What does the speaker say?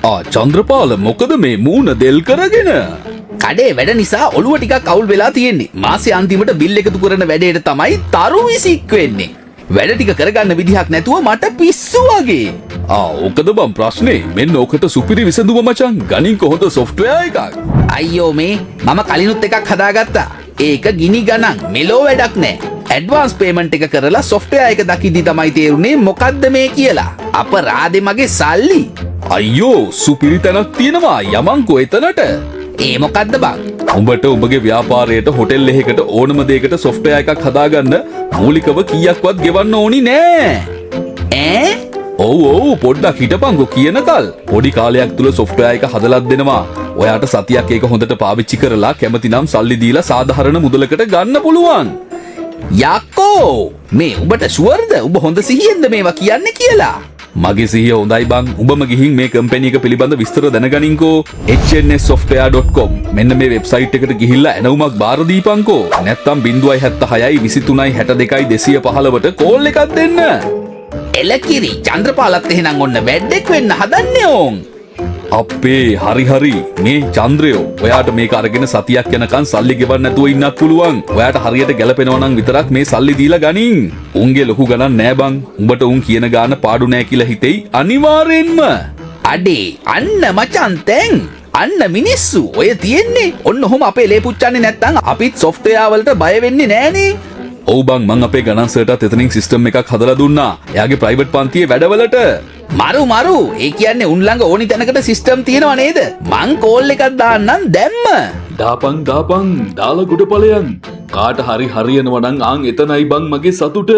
ආ චන්ද්‍රපාල, මොකද මේ මූණ දෙල් කරගෙන? කඩේ වැඩ නිසා ඔළුව ටිකක් අවුල් වෙලා තියෙන්නේ. මාසේ අන්තිමට බිල් එකතු කරන වැඩේට තමයි තරු විසික් වෙන්නේ. වැඩ ටික කරගන්න විදිහක් නැතුව මට පිස්සු වගේ. ආ ඕකද බං ප්‍රශ්නේ? මෙන්න ඕකට සුපිරි විසඳුම මචං. ගනින්කො හොඳ සොෆ්ට්වෙයාර් එකක්. අයියෝ, මේ මම කලිනුත් එකක් හදාගත්තා. ඒක ගිනි ගණන්, මෙලෝ වැඩක් නෑ. ඇඩ්වාන්ස් පේමන්ට් එක කරලා සොෆ්ට්වෙයාර් එක දකිද්දි තමයි තේරුනේ මොකද්ද මේ කියලා. අපරාධේ මගේ සල්ලි. අයියෝ, සුපිරි තැනක් තියෙනවා, යමංකෝ එතනට. ඒ මොකද්ද බං? උඹට උඹගේ ව්‍යාපාරයට, හොටෙල් එකකට, ඕනම දෙයකට සොෆ්ට්වෙයාර් එකක් හදාගන්න මූලිකව කීයක්වත් ගෙවන්න ඕනි නෑ. ඈ? ඔව් ඔව්, පොඩ්ඩක් හිටපන්කෝ කියනකල්. පොඩි කාලයක් තුල සොෆ්ට්වෙයාර් එක හදලත් දෙනවා. ඔයාට සතියක් ඒක හොඳට පාවිච්චි කරලා කැමති නම් සල්ලි දීලා සාධාරණ මුදලකට ගන්න පුළුවන්. යකෝ, මේ උඹට ෂුවර්ද උඹ හොඳ සිහියෙන්ද මේවා කියන්නේ කියලා? මගේ සිහිය හොඳයි බං. උඹම ගිහින් මේ කම්පැනි එක පිළිබඳ විස්තර දැනගනින්කෝ. Hnssoftware.com මෙන්න මේ වෙබ්සයිට් එකට ගිහිල්ලා ඇනවුමක් බාර දීපන්කෝ. නැත්තම් 076 23 62 215ට කෝල් එකක් දෙන්න. එලකිරි චන්ද්‍රපාලත්, එහෙනම් ඔන්න වැඩෙක් වෙන්න හදන්නේ ඕන්. අප්පේ, හරි හරි. මේ චන්ද්‍රයෝ, ඔයාට මේක අරගෙන සතියක් යනකන් සල්ලි ගෙවන්න නැතුව ඉන්නත් පුළුවන්. ඔයාට හරියට ගැලපෙනවා නම් විතරක් මේ සල්ලි දීලා ගනින්. උන්ගේ ලොකු ගණන් නෑ බං. උඹට උන් කියන ගාන පාඩු නෑ කියලා හිතෙයි අනිවාර්යෙන්ම. අඩේ, අන්න මචන් තැන්. අන්න මිනිස්සු ඔය තියෙන්නේ. ඔන්න ඔහොම අපේ ලේ පුච්චන්නේ නැත්තම් අපිත් සොෆ්ට්වෙයාර් වලට බය වෙන්නේ නෑනේ. ඔව් බං, මං අපේ ගණන් සර්ටත් එතනින් සිස්ටම් එකක් හදලා දුන්නා, එයාගේ ප්‍රයිවට් පන්තියේ වැඩවලට. මරු මරු. ඒ කියන්නේ උන් ළඟ ඕනි තැනකට සිස්ටම් තියෙනව නේද? මං කෝල් එකක් දාන්නම් දැම්ම. දාපන් දාපන්, දාලා ගොඩ පලයන්. කාට හරි හරියනවා නම් ආන් එතනයි බං මගේ සතුට.